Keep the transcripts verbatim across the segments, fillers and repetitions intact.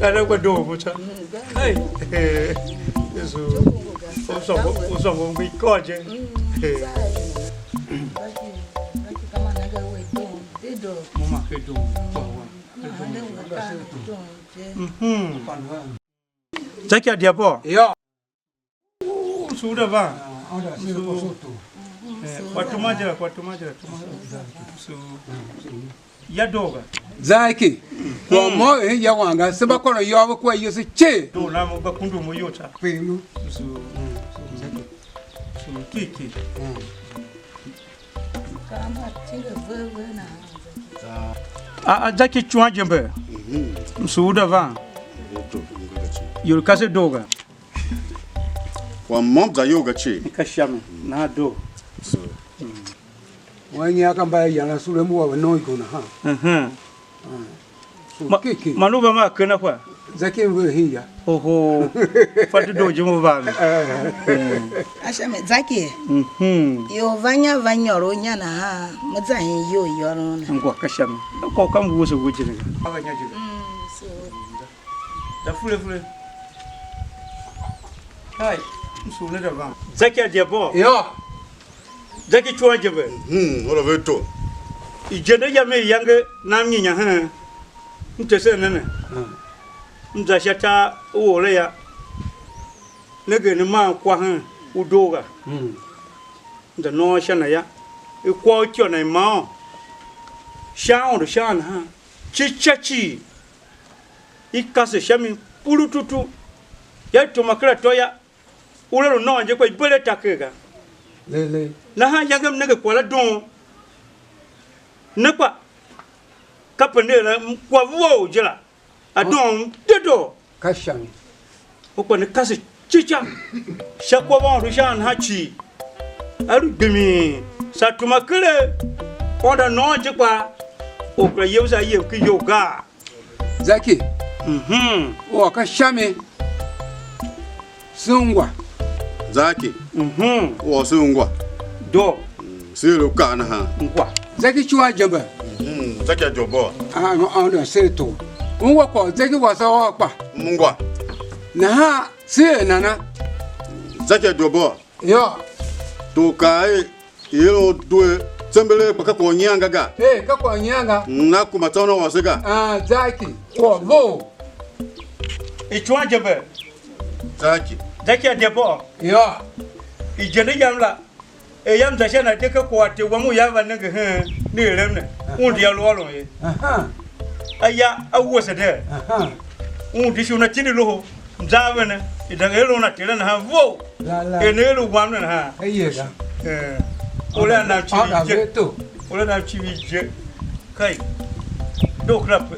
Ana kwa doo mo cha. Hey. Yesu. Usongo, usongo ngwi koje. Mama ke doo kwa wa. Mhm. Zaki a dia bo. Yo. Suda va. Suda. Eh, kwa tuma jira, kwa tuma jira, tuma. So, ya doga. Zaki. Kwa mo eh ya wanga, se mba kôron yô ve kwa Yesu che. Do na mo gba kundu mo yota. Pelu. So, so, kiki. A, a, Zaki chua jembe. Msuda va. Yul kase doga. Kwa môm za iyol ga cii. Ka sha mi, na do. So. Wan nyi a ka mba a yila sule mu wa ve non iko nahan. Mhm. So, ma, kiki. Ma lu va ma kena kwa. Zaki ve hin ya. Oho. Fa ti do je mo va mi. Eh. Asha me Zaki. Mhm. Yo va nya va nyôr u nya nahan, mo za hin iyol yôron na. Ngwa ka sha mi. Ko kam wuese wuese ne. Ava nya je. Mm, so. Da fule fule. Hai, m sugh ne da van. Zaki a dia bô. Yô. Zaki chua je ve. Hmm, ora ve to. Ijende yam i yange nam nyinya hen. M tese ne ne. M za sha tar u ore ya. Ne gema ne maan kwa hen u doo ga. M za nôôn sha na ya. I kwa u ityô na i maan. Sha Aôndo sha nahan. Cica cii. I kase sha mi purututu, ya i tuma ken atô ya, ura lu nôôn je kpa i bere ataker ga. Lele. Nahan yange m nenge kwagh la doon, ne kpa kape ne la m kwagh vough je la, a doon dedoo. Ka sha mi. U kpa ne kase cica sha kwagh u Aôndo sha a nahan cii, a lu gbimin, saa tuma keregh, Aôndo a nôôn je kpa, or kera yevese a yem ken iyou gaa? Zaki, mhm, u ôr ka sha mi, se ungwa. Zaki, mhm, u ôr se ungwa. Do. Mm, se er u kaa nahan. Ngwa. Zaki chua jembe. Mhm, Zaki a dyôbô. Ah, no, ah, no, se to. Ungwa kwagh Zaki wasa ôr kpa. Ngwa. Nahan se er nana. Zaki a dyôbô. Yô. To kaa er, i er u due tsembelee kpa ka kwagh u nyian ga ga. Ee, ka kwagh u nyian ga. Na kuma tsô una wase ga. Ah, Zaki, kwagh vough. Icuwan je mbe. Zaki. Zaki a de bô. Yô. Ijende yam la, er yam za sha na de ke kwagh a te wam u yam va nenge hen, ne erem ne, un di a lu ôron ye. Aha. Aya a wuese de. Aha. Un di shi una tindi loho, mza a ve ne, i da er un a Tere nahan vough. La, la. Er ne er u wam ne nahan. Eye ga. Eh. Ora nan civir je. Ora nan civir je. Kai. Do kra pe.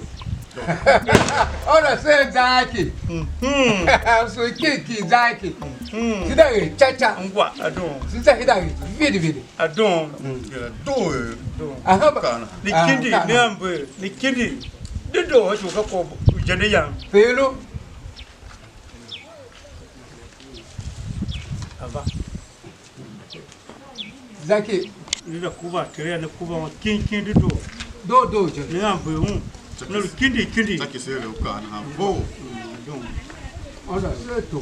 Ora se Zaki. Mhm. So ki ki Zaki. Mhm. Sida e cha cha. Ngwa, adon. Sida hida e vidi vidi. Adon. Mm. Ya do e. Adon. Aha, ba. Kana. Ni kindi, ah, kana. Ni ambe, ni kindi. Di do ha shuka ko ujende yam. Pelo. Ava. Zaki. Ni da kuva Tere, ne kuva un kin kin di do. Do do je. Ne ambe un. Ne lu kindi kindi. Zaki se le u kaa nahan bo. Mm, don. Onda se to.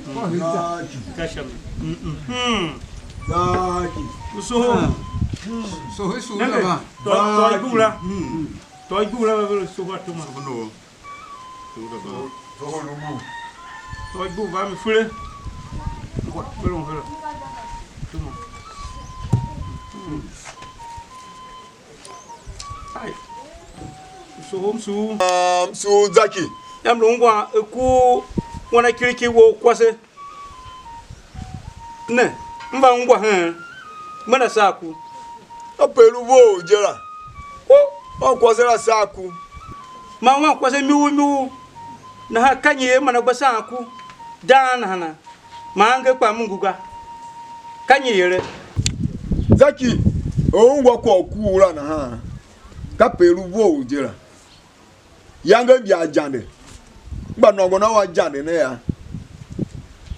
Mm. Ko hita. Zaki. Kasha mi. Mm, mm. Hmm. Zaki. So. Ah. So he su. Nenge, na ba. To, to Zaki. Igula. Mm. To igula ba velo so ba tuma. So no. Tôô ibu va mi fele. Ngwa, fele, fele. Tuma. Ai. Msughul, msughul. Ah, msughul Zaki. Yam lu ungwan, e ku wana kiriki wou kwase. Ne, m va ungwa hen, me na saa ku. Kape i lu vough je la, u wan kwase la saa ku. Man wan kwase miu miu, nahan ka nyi er man a gba saan ku dang nahana? Man angev kpaa m ngu ga. Ka nyi ere? Zaki, u ungwa kwagh u kuugh la nahan, kape i lu vough je la. Iyange mbi a jande, m gba nôngon a wan jande ne yô,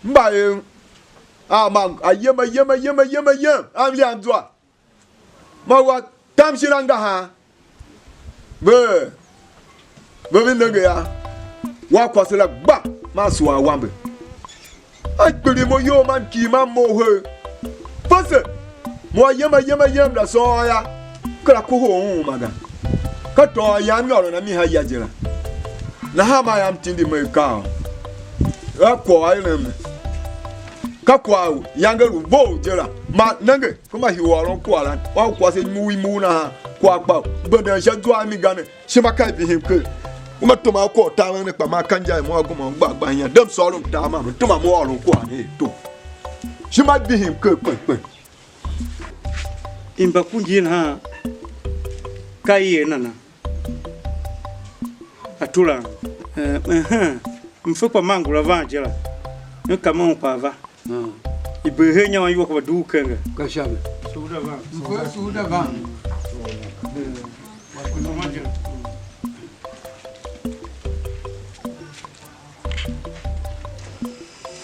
m gba er a ma ayem ayem ayem ayem ayem, a mlian zwa, ma wa tam shin angahar, ve Ve ve nenge a wankwase la gba, man sua awambe. A kpiligh mo iyol, man kighir, man mough her. Fese, mo ayem ayem ayem la sôôn yô, kera kohol un uma ga. Ka tôôn yam nyôron a mi ha ya je la. Nahan maa yam tindi mo akaa a kwagh a eren ne. Ka kwagh u yange lu vough je la. Ma nenge, kuma hii u ôron kwagh la, wankwase imur imur nahan, kwagh kpa benden sha zwa a mi ga ne. Ishima ka i vihim ker. Uma tuma u kwagh u tamen ne, kpa maa ka inja i mo a gomom gbar gbar inya. Dem sôron tar man me tuma mo ôron kwagh ne ato. Ishima i vihim ker kpen kpen. Imba ku ngin nahan, ka i er nana? Atura. Eh, ehen. Mfe kpa man ngula van je la. M kama un kpa va. I bee her inya wan iwua kpa dugh kenger. Ka sha mi. Suda van. Mfe suda van.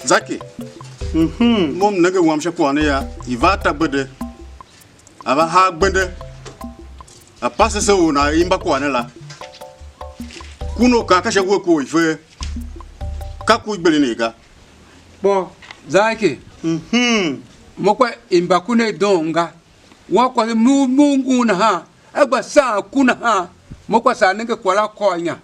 Zaki. Mhm. Mo m nenge wam sha kwagh ne ya, i va a tagbede, a va haa gbende, a pase se u nan imba kwagh ne la. Ku no kaa ka sha we ku u i fe, ka ku i gbidinigh ga. Kpo, Zaki, mhm, mo kpa imba ku ne doo ga. Wankwase mu mu ngun nahan, a gba saan ku nahan, mo kpa saa nenge kwagh la kôr inya.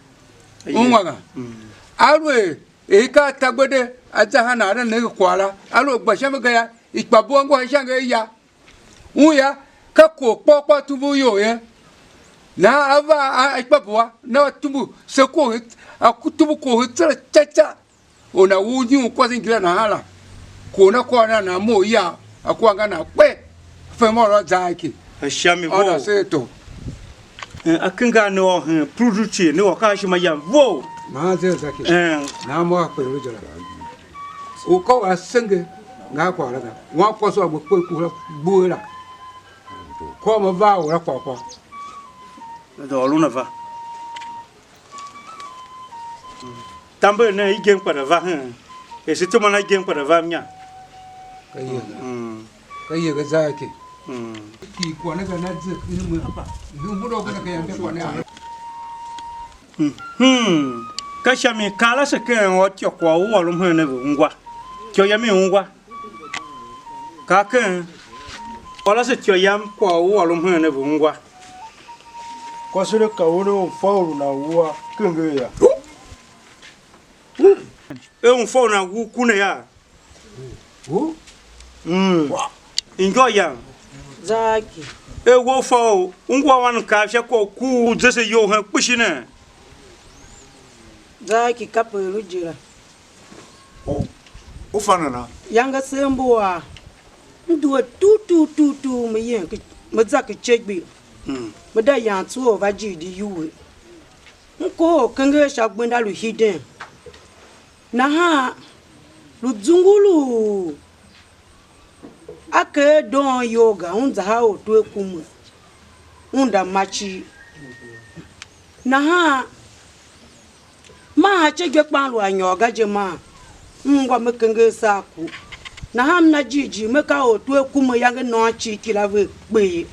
Aye. Ungwa ga. Mm. Aluer er i ka a tagbede a za hana a nenge kwagh la, aluer gba sha mi ga yô, ikpa bua ngohol sha nge ya. Un yô, ka kor kpôr kpôr tumbu u ior ye. Nahan a va a, a ikpa bua, na a tumbu se kor, a ku tumbu kor tsera ca ca. Or nana wu nyi u kwase ngila nahan la, kwagh na kwagh na nan mough ya, a kwagh nga nan kpe, fem ôr a Zaki. A sha mi ôr a vough. Se to. Eh, a kinga ne ôr hen Pruduti, ne ôr ka a shima yam vough. Nahan ze Zaki. Eh. Nahan mo a kpe lu je la. U ka u a senge, nga a kwagh la ga. Wan kwase u a gbe kpe ku la gbughee la. Kôr mo va a or la kwagh kwagh. Da ôron a va. Tamber nen igen kpa da va hen. Er se tuma na igen kpa da va mnya. Ka yeghe. Mm. Ka yeghe Zaki. Mm. Ki kwagh ne ka na ze ki ne mo. Ndu mu do ka ka yam de kwagh ne a. Mhm. Ka sha mi kaa la se ken ôr ityô kwagh u ôron hen ne ve ungwa. Ityô yam i ungwa. Ka ken ôr ase ityô yam kwagh u ôron hen ne ve ungwa. Kwase ne ka u ne un fa u lu nan wua kenger yô. E un fa u nan wu ku ne yô. Wu? Mm. Injô yam. Zaki. E wo fa u ungwa wan mkav sha kwagh u ku u ze se iyol hen kpishi ne. Zaki kape lu je la. U, u fa nana? Yange se mbua. M due tugh tugh tugh tugh, me yem ki, me za ki icegbe. Mm. Me da yan tsuwe u va jighjigh iwuhe. M kohol kenger sha gbenda lu hiden. Nahan lu zunguluu. A ker doon iyol ga, un za ha ortwer kume, un da ma cii. Nahan maa acegekpan lu a nyôr ga je maa, m ungwa me kenger saa ku. Nahan m na jighjigh, me ka ortwer kume yange nôôn cii kila ve kpe ye.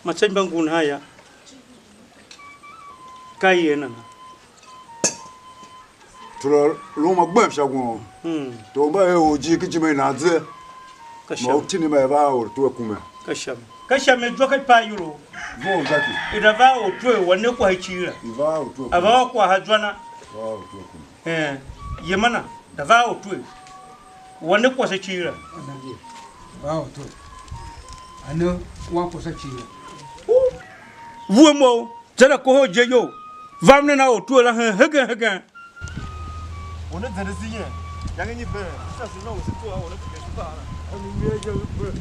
Matsegh mba ngun nahan yô, ka i er nana? Tula lu ma gbem sha won. Mm. Tor mba er orjir ken ijime i nan ze. Ka ma sha u mi. Tindi ma i va a ortwer kume. Ka sha mi. Ka sha mi zwa ka ipayolo. Vough Zaki. I da va a ortwer wa ne kwagh cii la. I va a ortwer kume. A va ôr kwagh ha zwa na. Va a ortwer kume. Eh, yemana, da va a ortwer. Wa ne kwase cii la. Va a ortwer. A ne wan kwase cii la. Vue mo. Zan a kohol je iyol, vam nen a ortwer la hen hegen hegen. Or ne zende se yen, iyange nyi been? Sha se na u se tsough a or ne pine se bar la. A mi mi a je u be.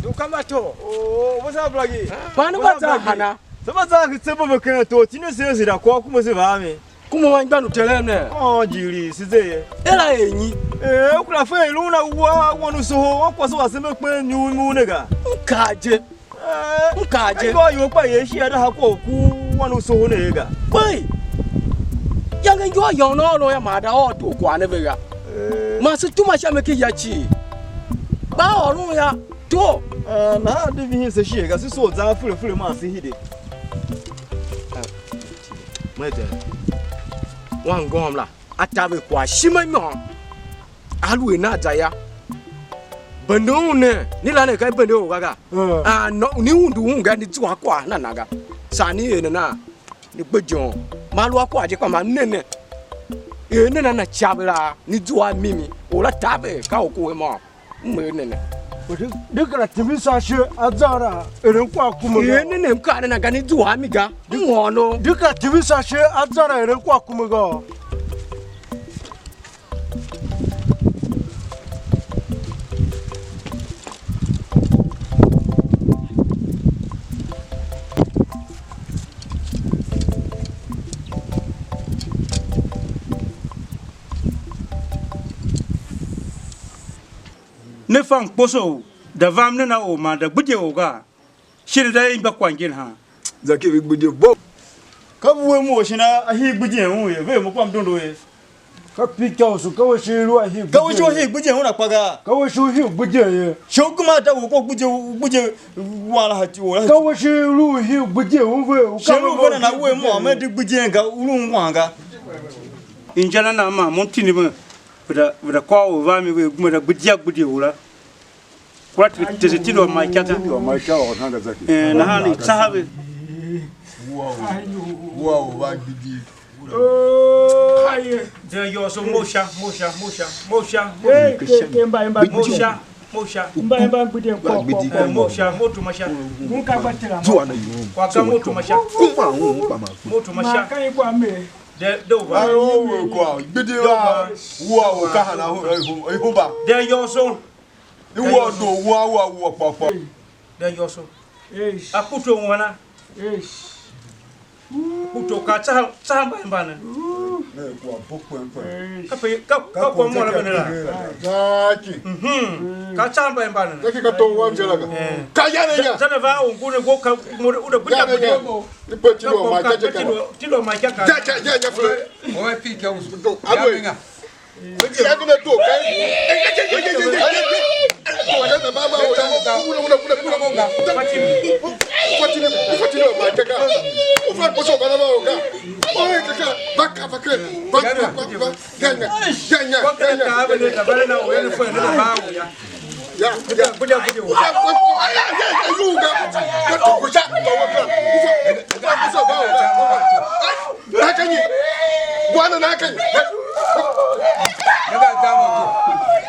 Du ka ma to. Oh, what's up, Blackie? Pani what's up, ba za Blackie? Hana? Se ba za ki tse bo me ken to, tine se se da ko kuma se ba me. Kuma wan gba nu terem ne. Oh, jiri, si ze ye. Ela enyi. Eh, u kura fe lu na wa, wa nu soho, wa kwase wa se me kpen nyu mu ne ga. Nka je. M kaa je. Ayô, ayô, kpa ye shi a daha kwagh u ku wan u soho ne ye ga. Kpei! Iyange injua yôôn ôron yô, ma a da ôr tor kwagh ne ve ga. Man se tuma sha mi ki ya cii. Kpa a ôron yô, tor. Eh, nahan di vihin se shighe ga, se soo zan fure fure man se hide. Wan ngôm la, a taver kwagh shima imôôn. Aluer nea za yô, bende un nen, ni la ne ka i bende or ga ga. A no, ni undu un ga, ni zua kwagh na na ga. Saa ni er nana, ni gbe ijon. Ma lu a kwagh je kpa ma ne ne. Er nana na ca ve la, ni zua a mimi, or la taver ka u ku a môm. M er ne ne. Di, di kera tindi sha ashe a zan a eren kwagh kume ga. Er ne ne, m kaa ne na ga, ni zua a mi ga. M ôôn. Di kera tindi sha ashe a zan a eren kwagh kume ga. Ne fa mkposo u da vam nen a or man da gbidye or gaa? Shin da imba kwagh ngin han? Zaki vi gbidye bo. Ka vue mo shin a hii gbidyen un ye, ve mo kpa m dondo ye. Ka pika usu, ka we shi lu a hii gbidyen. Ka we shi u hii gbidyen un akpa ga. Ka we shi u hii gbidyen ye. Shi u gema da u ko gbidye, u gbidye wan la hati, u la hati. Ka we shi lu u hii gbidyen un ve, u shi ka lu ve na na we mo, me di gbidyen ga, u lu wan ga. Inja na na ma mo tindi me, ve da, ve da kôr u va mi ve, gema da gbidye gbidye u la. Kura tese tilo ma ikata. Tilo ma ikata wa hanga zaki. Eh, nahan i tsaha ve. Wua u, wua u va gbidi. Oh, aye. De yo so mo sha, mo sha, mo sha, mo sha, mo sha, mo sha. Hey, ke, ke, mba, mba, mo sha, mo sha. Mba, mba, gbidi, kwa, kwa, kwa. Eh, mo sha, mo tuma sha. Kun ka gba tera. Zuwa na yo. Kwa ka mo tuma sha. Kuma un pa ma. Mo tuma sha. Ma ka i kwa me. De, de u va. Ai, o we kwa, gbidi wa, wua u ka hana hu, hu, hu ba. De yo so. I wua do wua wua wua kpa kpa. Da yô so. Eish. A kuto u hana? Eish. Kuto ka tsaha, tsaha mba mba ne. Ne kwa bo kwen kwen. Eish. Ka pe, ka, ka kwa mo la bene la. Zaki. Mhm. Ka tsaha mba mba ne. Zaki ka to wan je la ga. Eh. Ka ya ne ya. Za, za ne va u ngu ne go ka mo u da buja buja. Ni pe tilo ma ka je ka. Tilo ma ka ka. Ja, ja, ja, ja, fle. O e pi ke u. Alo. Ya gina to kai. Fatini, fatini, fatini ma kaka. Ufa koso bana ba oga. Oye kaka, baka, baka, baka, baka. Ganya, ganya, ganya. Ya, ya. Ufa, ufa, ay, ay, ay, ay, uga. Ufa, ufa, ufa, ufa. Nakanyi? Bwana nakanyi?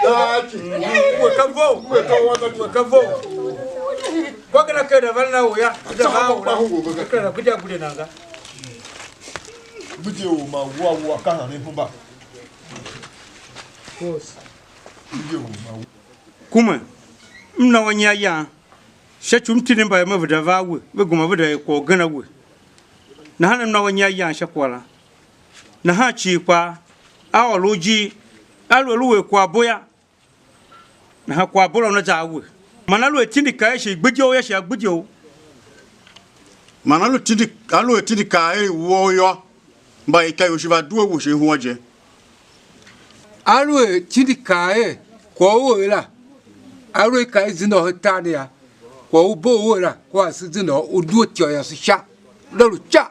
Aki. We ka vo. We ka vo. We ka vo. Kwa kana keda vana na uya. Keda va ula. Keda kuja kude nanga. Buje u ma wa wa ka hane pumba. Buje u ma. Kuma, m na wa nya yan. Sha ci u m tindi mbayemen ve da va a we, ve gema ve da er kwagh ugen a we. Nahan m na we nyi a yan sha kwagh la. Nahan cii kpaa, a ôr u ijir, aluer lu er kwaghbo yô, nahan kwaghbo la una za a we. Man aluer tindi kaa er shi gbidye u yô, shi a gbidye u. Man alu tindi, aluer tindi kaa er wou yô, mba i ka ior shi va due we shin ihua je. Aluer tindi kaa er kwagh u er la, aluer i ka i zende u hen tar ne yô, kwagh u bo u er la, kua se zende u due ityô yase sha, la lu ca.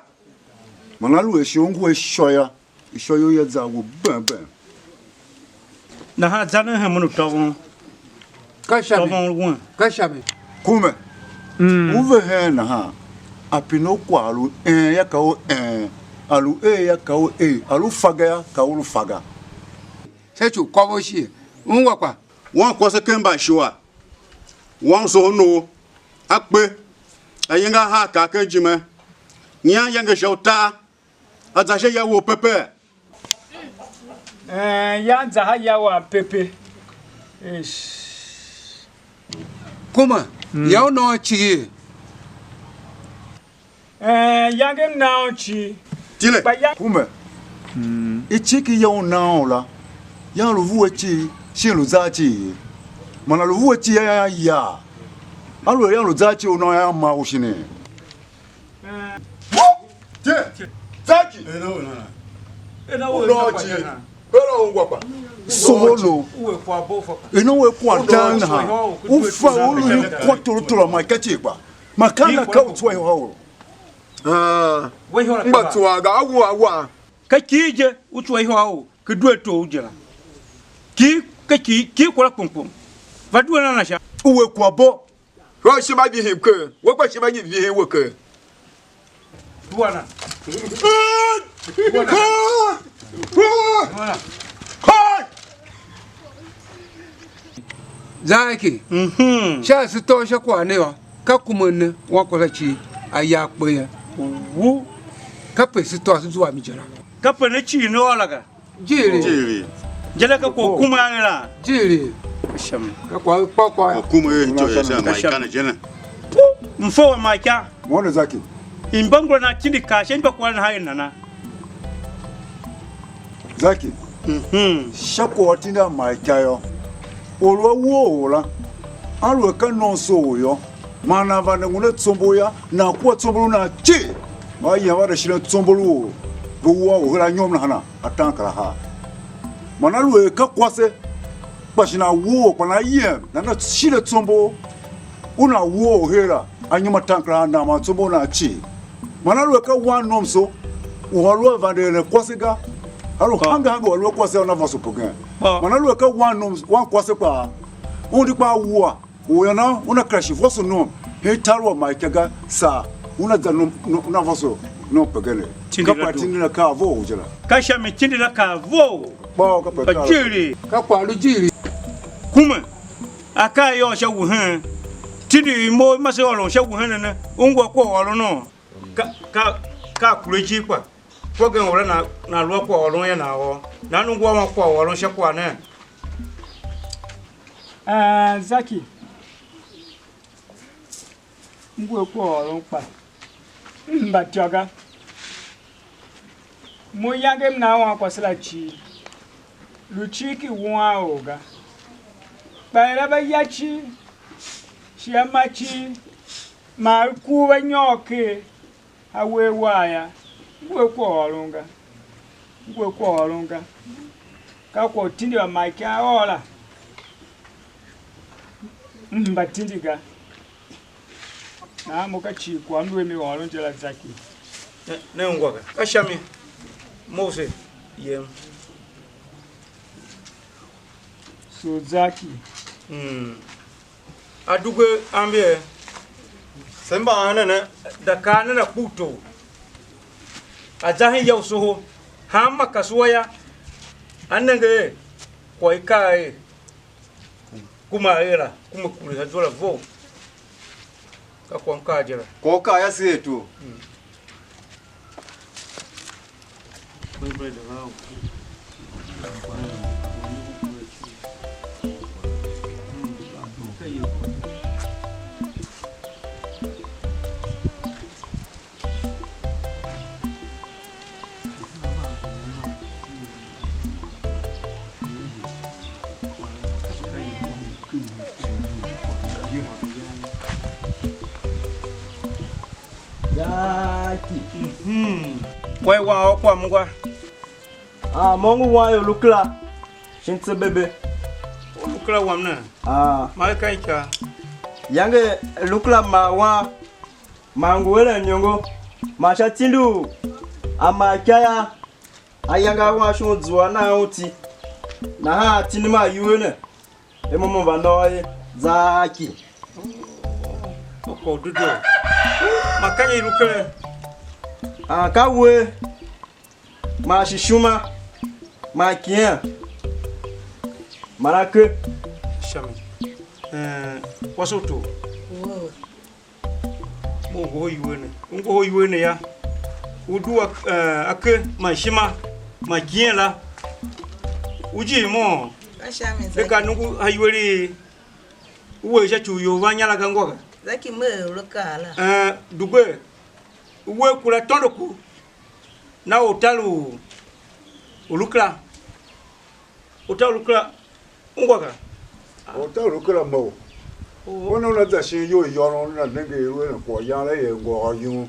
Man aluer shi u ngu a ishô yô, ishô you ia za a we bem bem. Nahan za nen hen mo u tôvon. Ka sha mi? Tôvon wen. Ka sha mi? Kume. Mm. U ve hen nahan, a pine u kwagh a lu een yô, ka u een, a lu ee yô, ka u ee, a lu fa ga yô, ka u lu fa ga. Sha ci u kôvo shighe, ungwa kpa? Wankwase ken Mbaishua, wan u soho Noor, a kpe, a yenge a haa kar ken ijime, nyian yange sha utar, a za sha ya wou pepe. Eh, ya za ha ya wa pepe. Eish. Kuma, mm, ya u nôôn cigir. Eh, yange m na un cii. Tile. Kpa ya- Kume. Mm. I ciki ya u nan u la, yan lu vue cii, shin lu zan cii ye. Man a lu vue cii, ya, ya, ya. Aluer yô, lu za ci u nôô yô, ma u shin? Je, Zaki. Ena u nana. Ena u nôô ci. Pera ungwa kpa. Soholo. Uwe kwa bo fa. Ena we kwa dan na. U fa u lu kwa toro toro ma ka ci kpa. Ma ka na ka u tswa ho. Ah. Ngba tswa ga awu awa. Ka ki je u tswa ho. Ki due tou je la. Ki, ka ki, ki kwala kpom kpom. Va due na na sha. Uwe kwa bo. Wa shima vihin ke. Wa kwa shima nyi vihin we ke. Due na. Due na. Due na. Zaki. Mhm. Sha se tôô sha kwagh ne yô, ka kuma ne wankwase cii a ya kpe ye. Wu. Kape se tôô se zua mi je la. Kape ne cii ne ôr la ga. Jiri. Jiri. Jere ka kwagh kuma a ne la. Jiri. Ka sha mi. Ka kwagh kpa kwagh. Kwagh kuma er njo ya sha ma ikana je ne. Pu, mfe wa ma ika. Mwene Zaki. Imba ngula na tindi ka sha imba kwagh na ha nana. Zaki. Mhm. Sha kwagh u tindi a ma ika yô. Or u a wuo or la. A lu a ka nonso or yô. Man nan vande ngun a tsombor yô, nan kua tsombor u nan cii. Ma yem a de shiren tsombor u or, ve wua u her anyom nahan ataankarahar. Man aluer ka kwase, kpa shi nan wuo, kpa nan yem, nana shire tsombor u nan wuo u her la, anyom ataankarahar nan man tsombor u nan cii. Man aluer ka wan nomso, u a lu a vande eren kwase ga, a lu hange hange u a lu a kwase a una vôso pegen. Man aluer ka wan nom, wan kwase kpaa, un di kpaa wua. U yô, una kera shi vôso nom hen tar u a ma ika ga, saa una za nom, nom, una vôso nom pegene. Tindi ka la kpa doo. Tindi la ka vough je la. Ka sha mi tindi la ka vough. Kpa ka pe ka jiri. Ka kpa lu jiri. Kuma akaa yô sha wuhen. Tindi i mo ma se ôron sha wuhen ne, ungwa kwagh u ôron nô. Ka, ka, ka kure ijir kpa. Kwagh gen u la na, na lu a kwaghôron ya nan ôô. Nan ngu a wan kwaghôron sha kwagh ne? Ah, Zaki, m ngu a kwaghôron kpa m mba ityô ga. Mo iyange m na wan kwase la cii, lu cii ki wuan or ga. Kpa er a va ya cii, shi a ma cii, man a kur va nyôr ker, a wer war yô, ngu a kwaghôron ga, ngu a kwaghôron ga. Ka kwagh u tindi wa ma ika ôr la, m hemba tindi ga. Nahan mo ka cii kwagh m lu a mi ôron je la Zaki. Ne, ne ungwa ga. Ka sha mi, Mose, yem. So Zaki. Mm. A dughe ambiee? Se mba enen ne? Da kaa nen a kpughto. A za hen ya u soho. Hanma kasua yô, a nenge er kwagh i kaa er, kuma er la, kuma kure sha zwa la vough. Ka kwagh m kaa je la. Kwagh u kaa yô, se er tu. Mm. Zaki. Mhm. Kwagh i wan ôr kwagh m ungwa. Ah, mo ngu wan ior lu kera shin tse bebe. U lu kera wam ne? Ah. Ma i ka ika. Yange lu kera ma wan, ma ngu eren iniongo, ma sha tindi u a ma ika yô, ayange a wan shon zua nan un iti. Nahan a tindi ma iwer ne. E mo mo va nôô ye, Zaki. Kwagh u dedoo. Ma ka nyi i lu keren? Ah, ka uwegh, man shi ishima, man ikighen, man ake. Sha mi. Eh, wase u tor. Mo u ngohol iwer ne. U ngohol iwer ne yô. U due, eh, ake man ishima man ikighen la. U jighjigh moo? Ka sha mi, de ka Zaki. Nongo a iwer i u er sha ci u ior van inya la ga ngô ga. Zaki, me er u lu kaa la. Eh, dugbe, u wer kura tôndo ku, na u tar u, u lu kera. U tar u lu kera ungwa ga. U tar u lu kera mough. Una una za shin iyol yôron, una nenge i lu eren kwaghyan la, er ngôôr yum.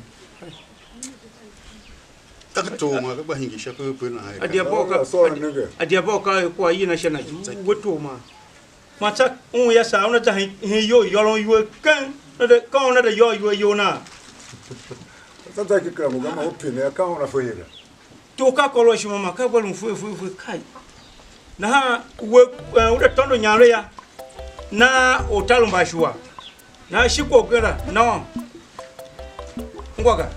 Ka ka tor ma ka gba hingir sha pepe na. A dia bo ka, a sôr a nenge. A dia bo ka kwagh yina sha na ju, we tor ma. Ma tsa un ya saa, una za hin, hin iyol yôron iwer keng, una de, ka una de yôô iwer iyol na. Tsa za ki kera mo ga, ma u pine, ka una fe ye ga. Tor ka kôr u a ishima ma ka gba lun fue, fue, fue, kai. Nahan we, eh, u de tôndo inyam la ya. Na ortar u mbashuwa. Na shi kwagh gen la, no. Ngwa ga.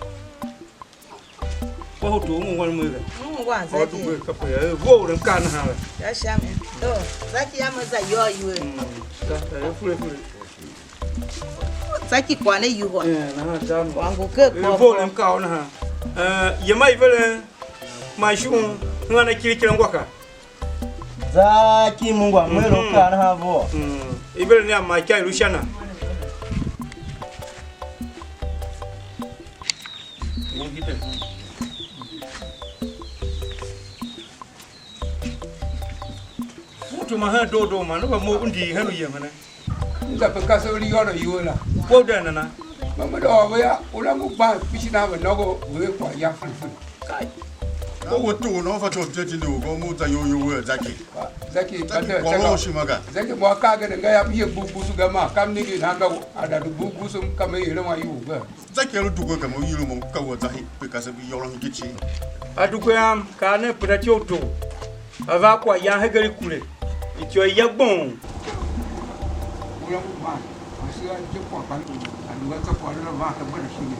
Kwa hoto u ngwa mwe ga. Ngwa Or du zaki. Gwe kape ya. Eh, vough len ka nahan la. Ya sha mi. To, zaki ya mo za yôô iwer. Mm. Ka, eh, fure, fure. Zaki kwagh ne yuhwa. Eh, nahan za mo. Wangu ke Eh, kwagh vough kwagh. Len ka u nahan. Eh, yema i veren. Ma shun, hingir a kirikira ngwa ka. Zaki mungwa mwero Mhm. Ka nahan vo. Mm. I ver ne a ma ika i lu sha na. Utu ma hen doo doo ma, ne va mo u ndii hen u yem ne. M za pe kasev lu yôngo iwer la. Kpo u den nana? Ma me de ôr ve yô, u la ngu gban kpishi nan ve nôngo, ve er kwaghyan fir fir. Kai. Na we tu u nô fa tom teti ndi u gom u za yo yo we Zaki. Zaki, Zaki, Zaki, kwagh u shima ga. Zaki, mo akaa gen nga yam ye gbu gbusu ga ma, kam ningir nan ga a da du gbu gbusu, m ka me yere ma ior ga. Zaki a lu dugwe ga mo yile mo ka we za hi, pe kasev lu yôngo hingir cii. A dugwe am, kaa nen penda tyou tou. A va a kwaghyan hegen i kure, ityô i ya gbong. Ura u ban, ashe a je kwagh kpa a lu a tsa kwagh la van ka gbenda shin.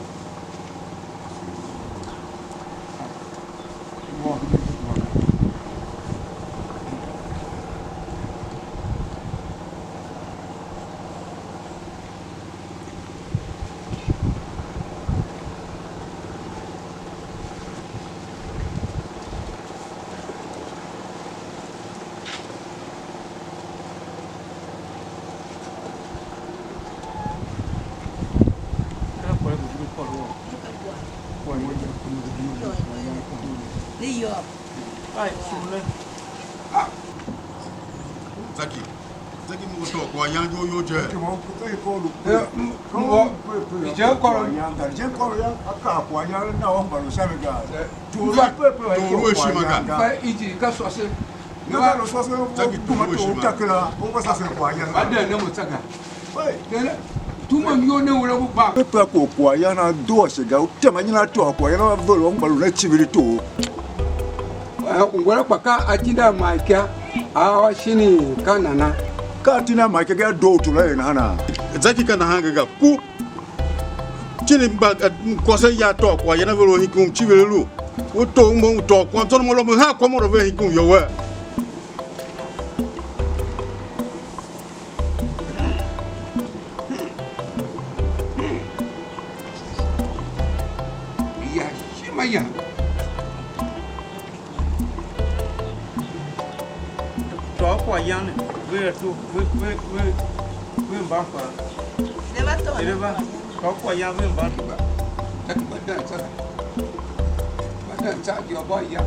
Zaki, Zaki, mo to kwagh yan yo yo je. Zaki, mo, Zaki, ko lu. Eh, m-, mo, ije koro. Yan da, ije koro ya, a ka kwagh yan na wa mba lu sha mi ga. Eh, tor lu pepe, tor lu shima ga. Fa iji ka sose. Ne ka lu sose, Zaki, tor lu shima ga. Takira, o ba sase kwagh yan. Ba de ne mo tsaga. Tuma iyol ne u la u gba. Pepe a ko kwagh yan a doo ashe ga, u tema nyi na tôô kwagh yan a ver u ungwa lu ne civir tor. Eh, ungwa la kpa ka atindi a ma ika, a ôr shin ka nana? Ka atindi a ma ika ga a doo u tor la er nahana? Zaki ka nahan ga ga ku. Tindi mba, eh, kwase ya tôô kwagh yan a ver u hinkum civir lu. U tor mo u tôô kwagh, zôn mo lo mo ha kwagh mo lo ve hinkum yo we. Ya shima ya. Tôô kwaghyan ve ato, ve, ve, ve, ve mban kpaa. Ne va tôô. Ere va, tôô kwaghyan ve mban. Taki ba dan tsara. Ba dan tsara di obo ya.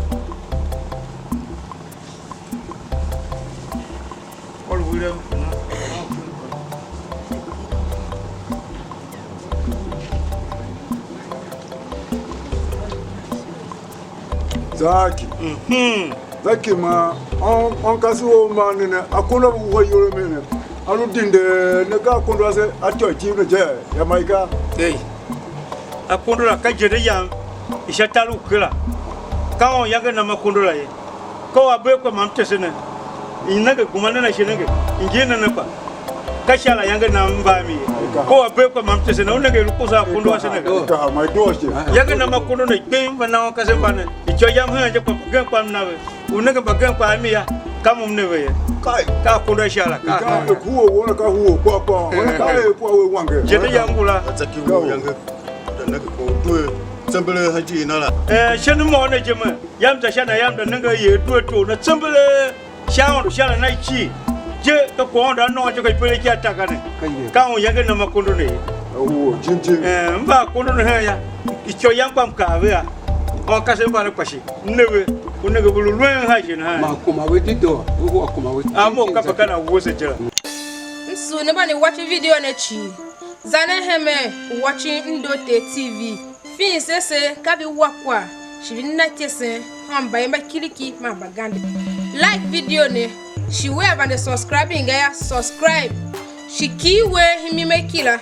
Zaki. Mhm. Zaki ma, on, on kasi wo ma ne ne, akondo a ve wuhe iyol a mi ne. A lu dinde ne, ka akondo ase a ityô i civir ne je, ya ma i ga. Ei. Akondo la ka ijende yam i sha tar u kera. Ka on yange nam akondo la ye. Ka u a bee kwa ma m tese ne, i nenge, gema nen ashe nenge, i ngir nen ne kpa. Ka sha la yange nam m va a mi ye. Ka u a bee kwa ma m tese ne, u nenge i lu kposo akondo ase ne ga. Ka ma i doo ashe. Yange nam akondo ne kpee, m va na wan kasev mba ne. Ityô yam hen je kpa mbagenev kpa m na ve. U nenge mbagenev kpa a mi ya, ka mo m ne ve ye. Kai. Ka akondo a sha la, ka. Ka ku u wona ka hu u kpa kpa. Wona ka e kwa we wange. Ijende yam ngula. Atsa ki u yange. Da nenge ko due. Tsembele ha ji na la. Eh, shen mo ne je me. Yam za sha na yam da nenge ye due to na tsembele. Sha Aôndo sha la na icii je, ka kwagh Aôndo a nôôn je, ka ipele ki a ta ga ne. Ka ye. Ka un yange nam akondo ne ye. Awo, jim jim. Eh, m va akondo ne hen ya. Ityô yam kpa m kaa ve a. Wan kasev mba ne kpa shi. M ne ve. U nenge ve lu luen ha je nahan. Ma kuma we di doo, u wa kuma we. A mo ka pe ka na wuese je la. Zu ne mba ne watch video ne cii, za ne hemen u watch Mdooter T V. Fin se se ka vi wa kwagh, shi vi na ityesen hen mbayev mba kiriki man mbagande. Like video ne, shi wea vande subscribing ga yô, subscribe. Shi kighir uwegh himi me kila.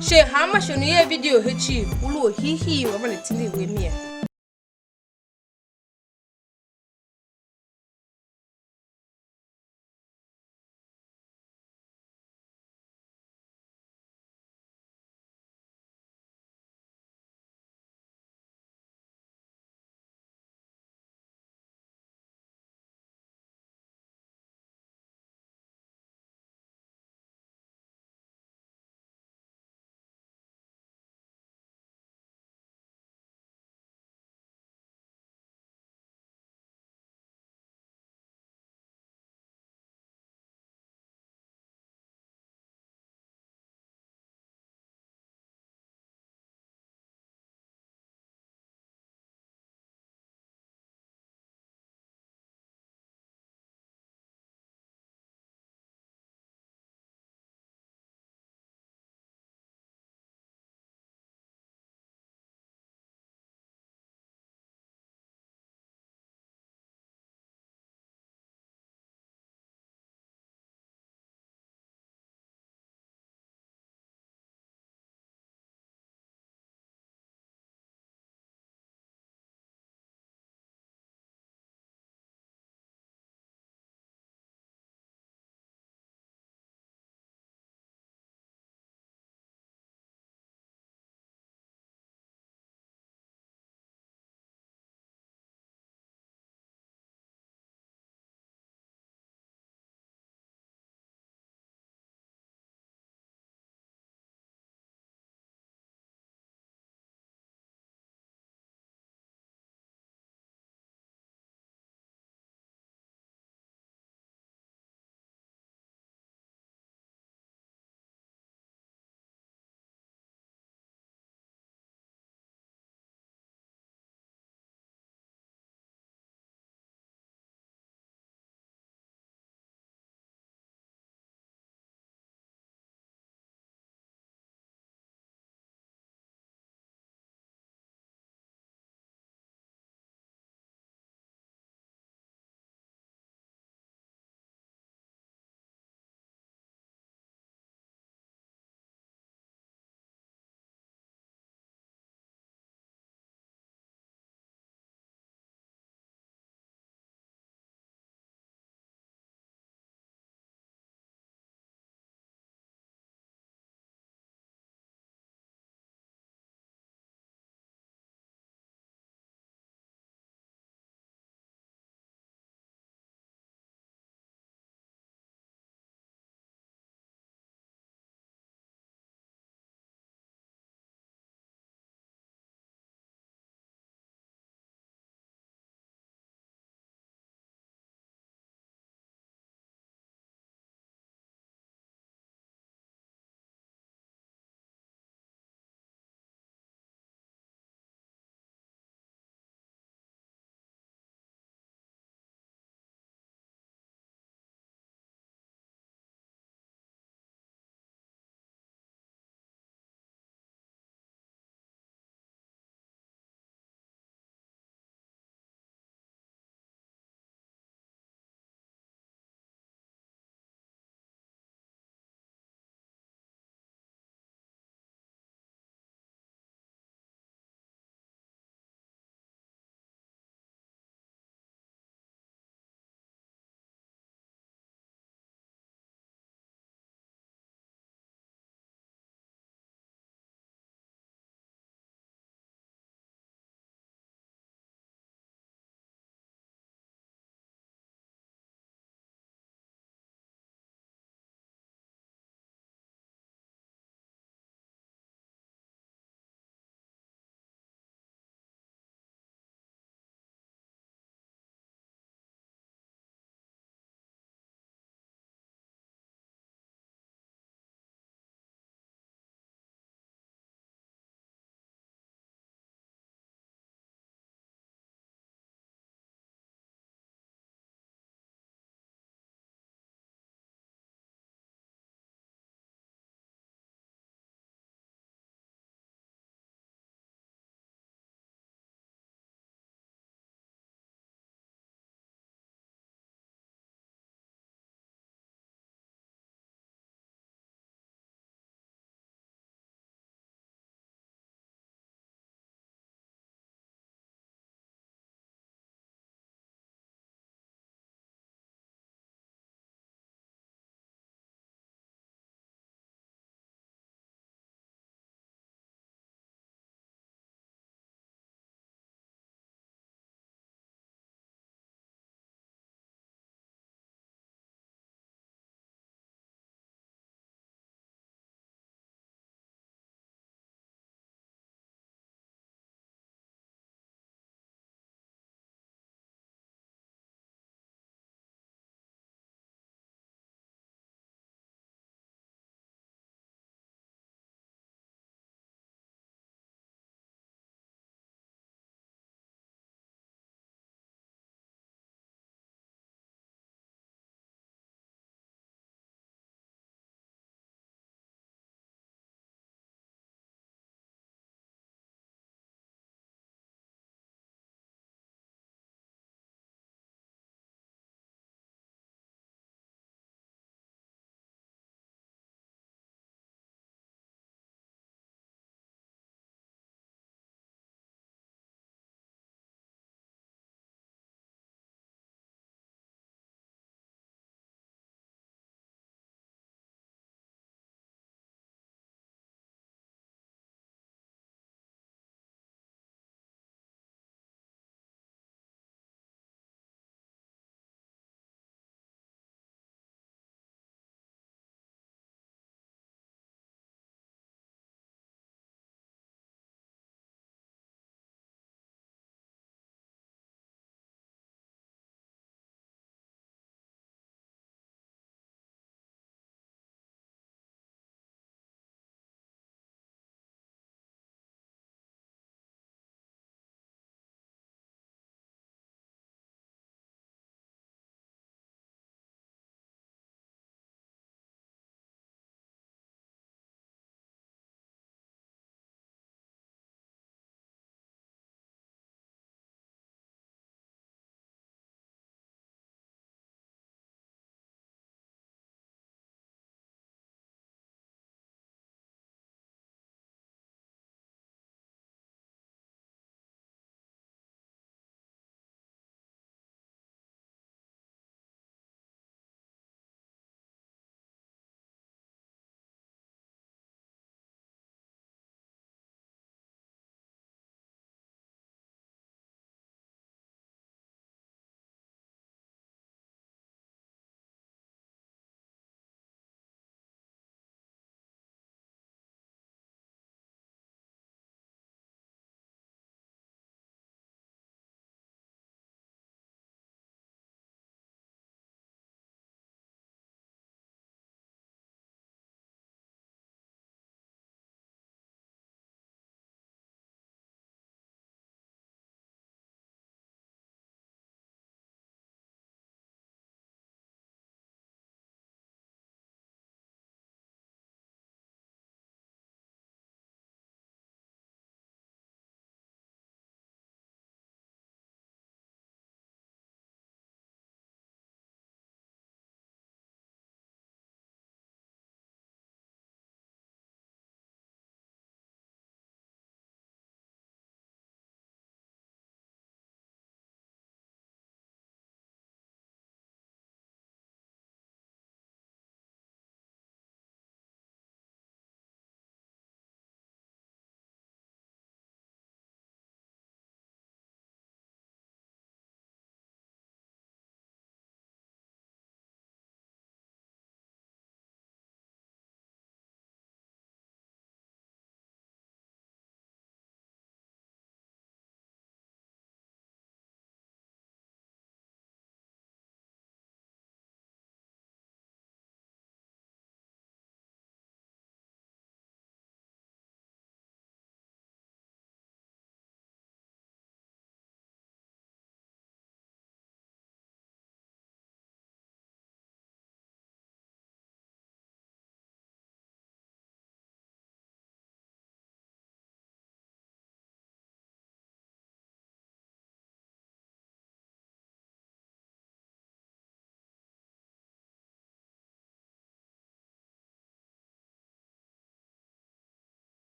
She hanma shon u i er video he cii, u lu orhiihii u a vande tindi we mia.